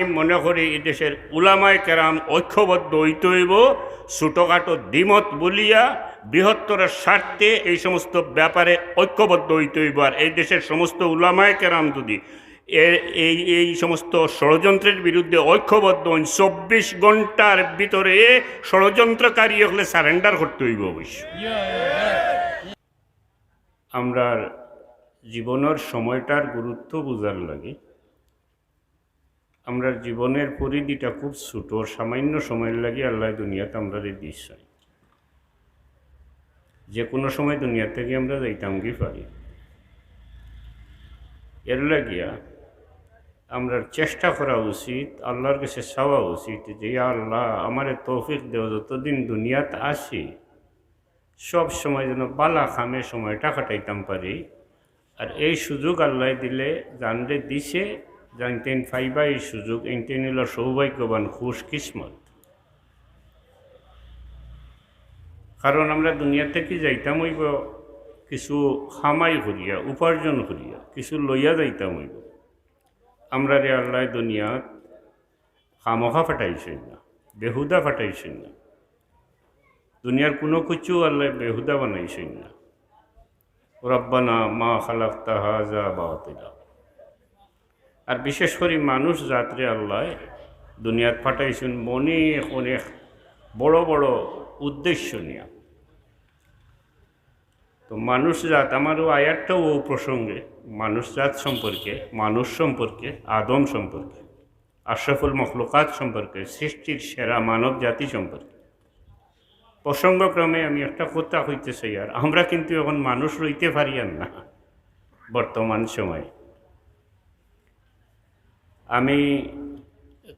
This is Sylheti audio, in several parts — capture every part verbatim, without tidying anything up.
আমি মনে করি এই দেশের উলামায়ে কেরাম ঐক্যবদ্ধ হইতে হইব। ছোটখাটো দ্বিমত বলিয়া বৃহত্তর স্বার্থে এই সমস্ত ব্যাপারে ঐক্যবদ্ধ হইতে হইব। আর এই দেশের সমস্ত উলামায়ে কেরাম যদি এ-, এই, এই সমস্ত ষড়যন্ত্রের বিরুদ্ধে ঐক্যবদ্ধ হন, চব্বিশ ঘন্টার ভিতরে ষড়যন্ত্রকারী হলে সারেন্ডার করতে হইব অবশ্য। আমরার জীবনের সময়টার গুরুত্ব বুঝার লাগি, আমরার জীবনের পরিধিটা খুব ছোট, সামান্য সময়ের লাগি আল্লাহ দুনিয়াত আমরারে দিছে। যে কোনো সময় দুনিয়া থেকে আমরা যাইতাম কি পারি। এর লাগিয়া আমরার চেষ্টা করা উচিত, আল্লাহর কাছে চাওয়া উচিত যে, "ইয়া আল্লাহ, আমারে তৌফিক দেও, যতদিন দুনিয়াত আছি সব সময় যেন বালা কামে সময়টা কাটাইতাম পারি।" আর এই সুযোগ আল্লাহ দিলে, জানরে দিছে, জানতেন পাইবা এই সুযোগ, এনতেন হইল সৌভাগ্যবান, খুশ কিসমত। কারণ আমরা দুনিয়া থেকে যাইতাম হইব কিছু কামাই করিয়া, উপার্জন করিয়া, কিছু লইয়া যাইতাম হইব। আমরারে আল্লাহ দুনিয়াত খামোখা ফাটাইছেন না, বেহুদা ফাটাইছেন না। দুনিয়ার কোনো কিছু আল্লাহ বেহুদা বানাইছেন না। রব্বানা মা খালাকতা হাযা বাতিলা। আর বিশেষ করি মানুষ জাতরে আল্লাহ দুনিয়াত পাঠাইছেন অনেক অনেক বড় বড় উদ্দেশ্য নিয়া। তো মানুষ জাত, আমার ও আয়াতটাও ও প্রসঙ্গে, মানুষ জাত সম্পর্কে, মানুষ সম্পর্কে, আদম সম্পর্কে, আশরাফুল মখলুকাত সম্পর্কে, সৃষ্টির সেরা মানব জাতি সম্পর্কে। প্রসঙ্গক্রমে আমি একটা কথা কইতে চাই, আর আমরা কিন্তু এখন মানুষ রইতে পারি আর না বর্তমান সময়ে। আমি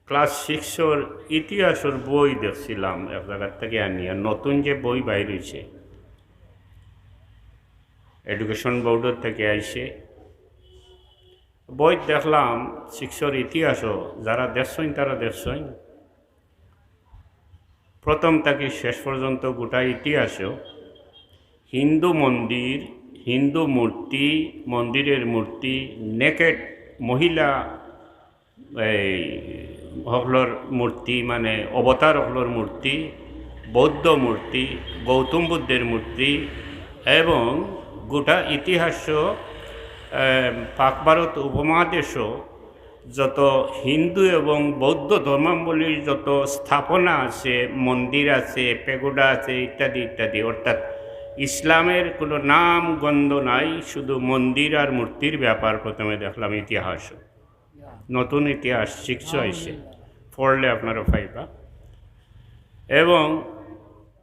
ক্লাস সিক্সর ইতিহাসর বই দেখছিলাম এক জায়গার থেকে আনিয়া, নতুন যে বই বাইর হইছে, এডুকেশন বোর্ডর থেকে আইছে। বই দেখলাম সিক্সর ইতিহাসও, যারা দেখছইন তারা দেখছইন, প্রথম থাকি শেষ পর্যন্ত গোটা ইতিহাসও হিন্দু মন্দির, হিন্দু মূর্তি, মন্দিরের মূর্তি, নেকেড মহিলা এই হকলর মূর্তি, মানে অবতার হকলর মূর্তি, বৌদ্ধ মূর্তি, গৌতম বুদ্ধের মূর্তি এবং গোটা ইতিহাস, এ, পাক ভারত উপমহাদেশও যত হিন্দু এবং বৌদ্ধ ধর্মাবলম্বীর যত স্থাপনা আছে, মন্দির আছে, প্যাগোডা আছে, ইত্যাদি ইত্যাদি, অর্থাৎ ইসলামের কোনো নাম গন্ধ নাই, শুধু মন্দির আর মূর্তির ব্যাপার প্রথমে দেখলাম ইতিহাস। নতুন ইতিহাস শিখছো আইছে, পড়লে আপনারা পাইবা। এবং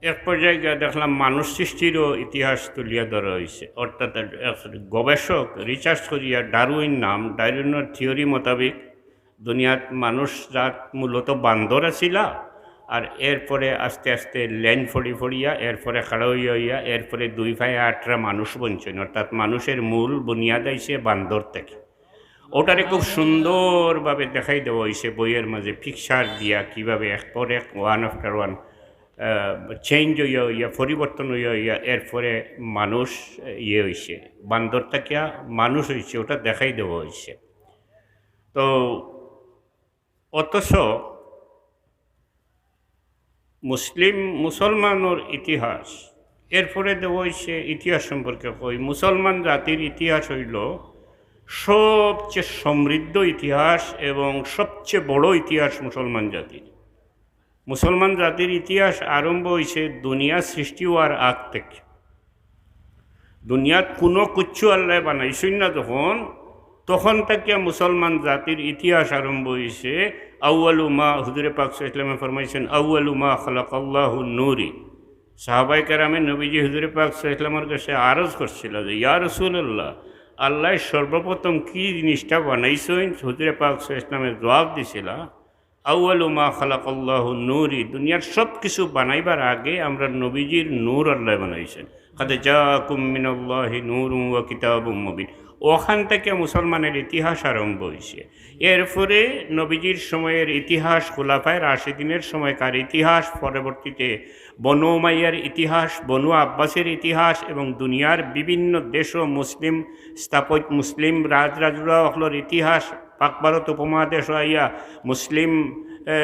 এক পর্যায়ে গিয়া দেখলাম মানুষ সৃষ্টিরও ইতিহাস তুলিয়া ধরা হইছে, অর্থাৎ এক গবেষক রিসার্চ করিয়া, ডারউইন নাম, ডারউইনের থিওরি মোতাবেক দুনিয়াত মানুষ জাত মূলত বান্দর আছিলা, আর এরপরে আস্তে আস্তে লেন ফড়ি ফড়িয়া, এরপরে খাড়া হইয়া হইয়া, এরপরে দুই পায়ে আটরা মানুষ বনছেন, অর্থাৎ মানুষের মূল বুনিয়াদ আইছে বান্দর থেকে। ওটারে খুব সুন্দরভাবে দেখাই দেওয়া হইছে বইয়ের মাঝে, পিকচার দিয়া, কিভাবে এক পর এক, ওয়ান আফটার ওয়ান চেঞ্জ হইয়া হইয়া, পরিবর্তন হইয়া হইয়া, এরপরে মানুষ, আহ, ইয়ে হইছে, বান্দর থাকিয়া মানুষ হইছে, ওটা দেখাই দেওয়া হইছে। তো অথচ মুসলিম, মুসলমানর ইতিহাস, এরপরে দেওয়া হইছে ইতিহাস সম্পর্কে কই, মুসলমান জাতির ইতিহাস হইল সবচেয়ে সমৃদ্ধ ইতিহাস এবং সবচেয়ে বড় ইতিহাস মুসলমান জাতির। মুসলমান জাতির ইতিহাস আরম্ভ হইছে দুনিয়া সৃষ্টি হওয়ার আগ থেকে। দুনিয়াত কোনো কিচ্ছু আল্লাহ বানাইছইন না যখন, তখন থাকিয়া মুসলমান জাতির ইতিহাস আরম্ভ হইছে। আউয়ালু মা, হুজুরে পাক সাল্লাল্লাহু আলাইহি ওয়াসাল্লামে ফরমাইছেন, "আউয়ালু মা খালাকাল্লাহু নূরি।" সাহাবায়ে কেরামে নবীজি হুজুরে পাক সাল্লাল্লাহু আলাইহি ওয়াসাল্লামর কাছে আরজ করছিল যে, "ইয়া রাসূলুল্লাহ, আল্লাহ সর্বপ্রথম কি জিনিসটা বানাইছইন?" হুজুরে পাক সাল্লাল্লাহু আলাইহি ওয়াসাল্লামে জবাব দিছিলা, "আউয়ালু মা খালাকাল্লাহু নূরি।" দুনিয়ার সব কিছু বানাইবার আগে আমরা নবীজির নূর আল্লাহ বানাইছেন। "কাদ জাআকুম মিনাল্লাহি নূরুন ওয়া কিতাবুম মুবিন।" ওখান থেকে মুসলমানের ইতিহাস আরম্ভ হইছে। এরপরে নবীজির সময়ের ইতিহাস, খুলাফায়ে রাশিদিনের সময়কার ইতিহাস, পরবর্তীতে বনু উমাইয়ার ইতিহাস, বনু আব্বাসের ইতিহাস এবং দুনিয়ার বিভিন্ন দেশও মুসলিম স্থাপত্য, মুসলিম রাজরাজুড়া অকলর ইতিহাস, পাক ভারত উপমহাদেশ আইয়া মুসলিম, এ,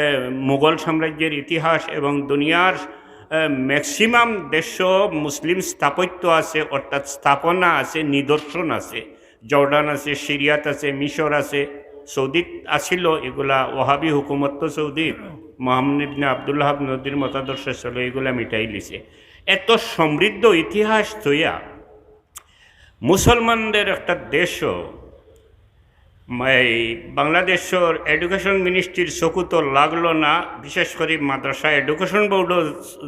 মুঘল সাম্রাজ্যের ইতিহাস এবং দুনিয়ার, এ, ম্যাক্সিমাম দেশ মুসলিম স্থাপত্য আছে, অর্থাৎ স্থাপনা আছে, নিদর্শন আছে। জর্ডান আছে, সিরিয়াত আছে, মিশর আছে, সৌদিত আছিল, এগুলা ওয়াহাবি হুকুমত তো সৌদিত, মোহাম্মদ ইবনে আব্দুল্লাহ নদীর মতাদর্শ ছিল, এগুলা মিটাই লিছে। এত সমৃদ্ধ ইতিহাস থইয়া মুসলমানদের একটা দেশও, এই বাংলাদেশর এডুকেশন মিনিস্ট্রির চকুত লাগলো না, বিশেষ করে মাদ্রাসা এডুকেশন বোর্ডও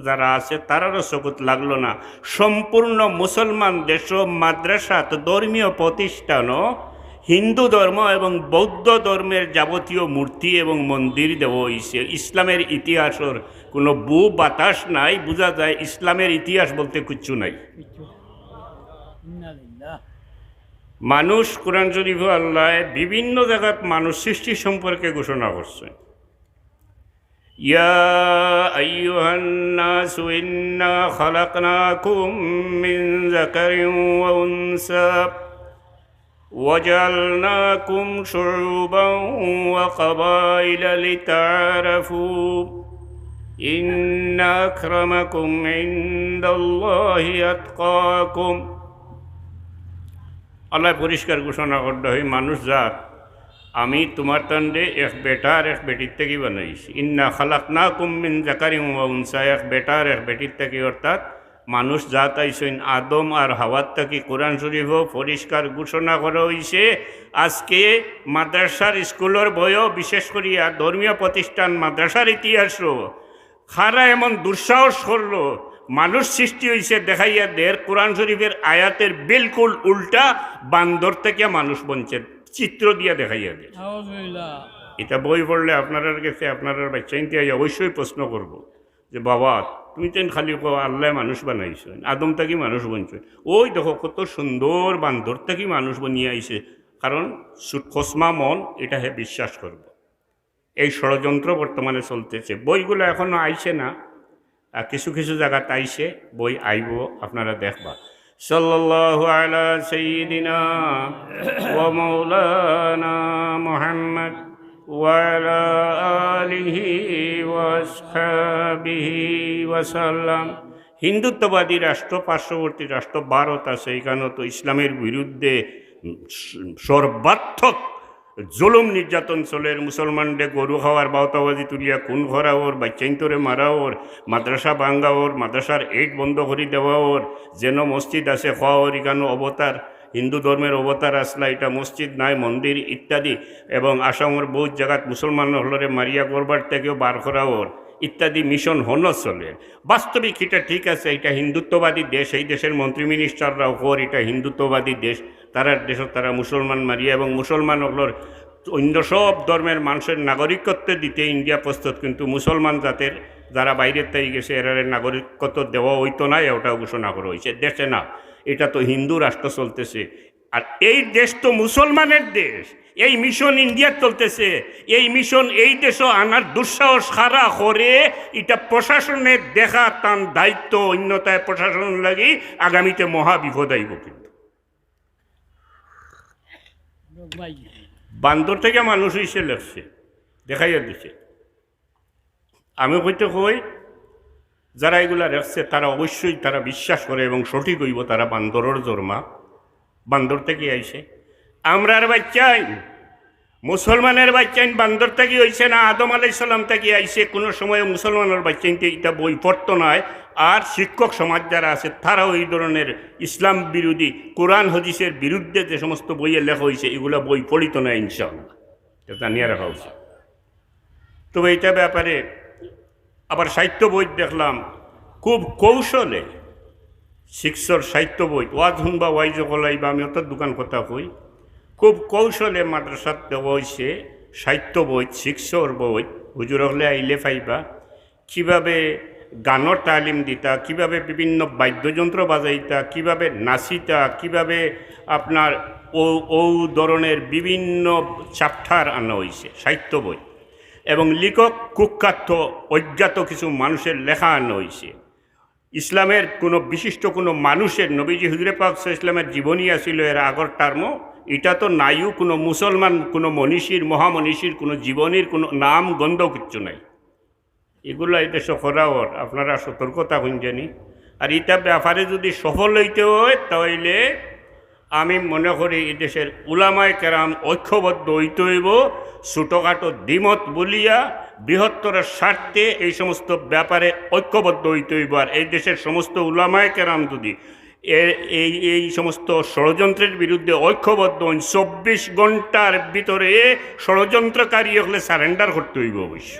যারা আছে, তারারও চকুত লাগলো না। সম্পূর্ণ মুসলমান দেশও মাদ্রাসাত, ধর্মীয় প্রতিষ্ঠানও হিন্দু ধর্ম এবং বৌদ্ধ ধর্মের যাবতীয় মূর্তি এবং মন্দির দেওয়া হইছে। ইসলামের ইতিহাসর কোনো বু বাতাস নাই, বুঝা যায় ইসলামের ইতিহাস বলতে কিচ্ছু নাই। মানুষ, কোরআন শরীফে আল্লাহ বিভিন্ন জায়গাত মানুষ সৃষ্টি সম্পর্কে ঘোষণা করছে, يا أيها الناس إنا خلقناكم من ذكر وأنثى وجعلناكم شعوبا وقبائل لتعارفوا إن أكرمكم عند الله أتقاكم। আল্লাহ পরিষ্কার ঘোষণা করতে হয়, মানুষ জাত, আমি তোমার তানরে এক বেটা আর এক বেটির থাকি বানাইছি। ইন্না খালাকনাকুম মিন যাকারিন ওয়া উনসা, এক বেটা আর এক বেটির থাকি, অর্থাৎ মানুষ জাত আইছইন আদম আর হাওয়ার থাকি। কোরআন শরীফও পরিষ্কার ঘোষণা করা হইছে। আজকে মাদ্রাসার স্কুলর বইও, বিশেষ করিয়া ধর্মীয় প্রতিষ্ঠান মাদ্রাসার ইতিহাসও কারা এমন দুঃসাহস করলো, মানুষ সৃষ্টি হইছে দেখাইয়া দের, কোরআন শরীফের আয়াতের বিলকুল উল্টা, বান্দর থাকি মানুষ বনছে, চিত্র দিয়া দেখাইয়া দের। নাউজুবিল্লাহ। এটা বই পড়লে আপনারার গেছে আপনারার বাচ্চাইন্তে আইয়া অবশ্যই প্রশ্ন করবো যে, "বাবা, তুমি তেন খালি কও আল্লায় মানুষ বানাইছইন, আদম থাকি মানুষ বনছইন, ওই দেখো কত সুন্দর বান্দর থাকি মানুষ বনিয়া আইছে।" কারণ সুট-, খসমা মন, এটা হে বিশ্বাস করবো। এই ষড়যন্ত্র বর্তমানে চলতেছে। বইগুলা এখনো আইছে না, আর কিছু কিছু জাগাত আইছে, বই আইবো, আপনারা দেখবা। সাল্লাল্লাহু আলা সাইয়্যিদিনা ওয়া মাওলানা মুহাম্মদ ওয়া আলা আলিহি ওয়া আসহাবিহি ওয়া সাল্লাম। হিন্দুত্ববাদী রাষ্ট্র, পার্শ্ববর্তী রাষ্ট্র ভারত আছে, এখানে তো ইসলামের বিরুদ্ধে সর্বাত্মক জুলুম নির্যাতন চলের। মুসলমানরে গরু খাওয়ার বাউতাবাজি তুলিয়া খুন করা ওর, বাচ্চাইন্তরে মারা ওর, মাদ্রাসা ভাঙ্গা ওর, মাদ্রাসার এইট বন্ধ করি দেওয়া ওর, যেন মসজিদ আছে খোয়া ওর, ইখানো অবতার, হিন্দু ধর্মের অবতার আসলা, এটা মসজিদ নাই, মন্দির ইত্যাদি। এবং আসামর বহুত জাগাত মুসলমান হকলরে মারিয়া গরবার থাকিও বার করা ওর ইত্যাদি মিশন হনো চলের। বাস্তবিক এটা ঠিক আছে, এটা হিন্দুত্ববাদী দেশ, এই দেশের মন্ত্রী মিনিস্টাররাও কর এটা হিন্দুত্ববাদী দেশ, তারার দেশো তারা মুসলমান মারিয়া এবং মুসলমান হকলর অন্য সব ধর্মের মানুষের নাগরিকত্ব দিতে ইন্ডিয়া প্রস্তুত, কিন্তু মুসলমান জাতের যারা বাইরের তাই গেছে এরারে নাগরিকত্ব দেওয়া হইতো না, ওটাও ঘোষণা করা হইছে। দেশে না, এটা তো হিন্দু রাষ্ট্র চলতেছে। আর এই দেশ তো মুসলমানের দেশ, এই মিশন ইন্ডিয়াত চলতেছে, এই মিশন এই দেশো আনার দুঃসাহস কারা করে, এটা প্রশাসনের দেখা তান দায়িত্ব, অন্যথায় প্রশাসন লাগি আগামীতে মহা বিপদ আইব। কিন্তু বান্দর থাকি মানুষ হইছে লেখছে, দেখাইয়া দিছে। আমি কইতে কই, যারা এগুলা লেখছে তারা অবশ্যই তারা বিশ্বাস করে এবং সঠিক হইব, তারা বান্দরর জন্মা, বান্দর থাকি আইছে। আমরার বাচ্চাইন, মুসলমানের বাচ্চাইন বান্দর থাকি হইছে না, আদম আলাইহিস সালাম থাকি আইছে। কোনো সময় মুসলমানের বাচ্চাইন্তে এটা বই পড়তো নায়। আর শিক্ষক সমাজ যারা আছে, তারাও এই ধরনের ইসলাম বিরোধী, কোরআন হাদিসের বিরুদ্ধে যে সমস্ত বইয়ে লেখা হইছে, এগুলা বই পড়িত না ইনশাআল্লাহ। এটা জানিয়ে রাখা উচিত। তবে এটা ব্যাপারে আবার সাহিত্য বই দেখলাম, খুব কৌশলে সিক্সর সাহিত্য বই, ওয়াজ হুনবা ওয়াইজ কলাই বা আমি অত দোকান কথা কই, খুব কৌশলে মাদ্রাসাত দেওয়া হইছে সাহিত্য বই, সিক্সর বই, হুজুর হকলে আইলে পাইবা। কিভাবে গানর তালিম দিতা, কিভাবে বিভিন্ন বাদ্যযন্ত্র বাজাইতা, কিভাবে নাচিতা, কিভাবে আপনার ও, ও ধরনের বিভিন্ন চ্যাপ্টার আনা হইছে সাহিত্য বই। এবং লেখক কুখ্যাত অজ্ঞাত কিছু মানুষের লেখা আনা হইছে। ইসলামের কোনো বিশিষ্ট কোনো মানুষের, নবীজি হুজুরে পাক সাল্লাল্লাহু আলাইহি ওয়াসাল্লামের জীবনী আছিল এর আগর টার্মও, ইটা তো নাইও কোনো মুসলমান, কোনো মনীষীর, মহামনীষীর কোনো জীবনীর কোনো নাম গন্ধ কিচ্ছু নাই। ইগুলা এই দেশো করা অর, আপনারা সতর্ক থাকইন জানি। আর ইটা ব্যাপারে যদি সফল অইতে অয়, তাইলে আমি মনে করি এই দেশের উলামায়ে কেরাম ঐক্যবদ্ধ অইতে অইবো। ছোটোখাটো দ্বিমত বলিয়া বৃহত্তর স্বার্থে এই সমস্ত ব্যাপারে ঐক্যবদ্ধ অইতে অইবো। আর এই দেশের সমস্ত উলামায়ে কেরাম যদি এ-, এই, এই সমস্ত ষড়যন্ত্রের বিরুদ্ধে ঐক্যবদ্ধ অইন, চব্বিশ ঘন্টার ভিতরে ষড়যন্ত্রকারী অকলে surrender করতে অইবো অবশ্য।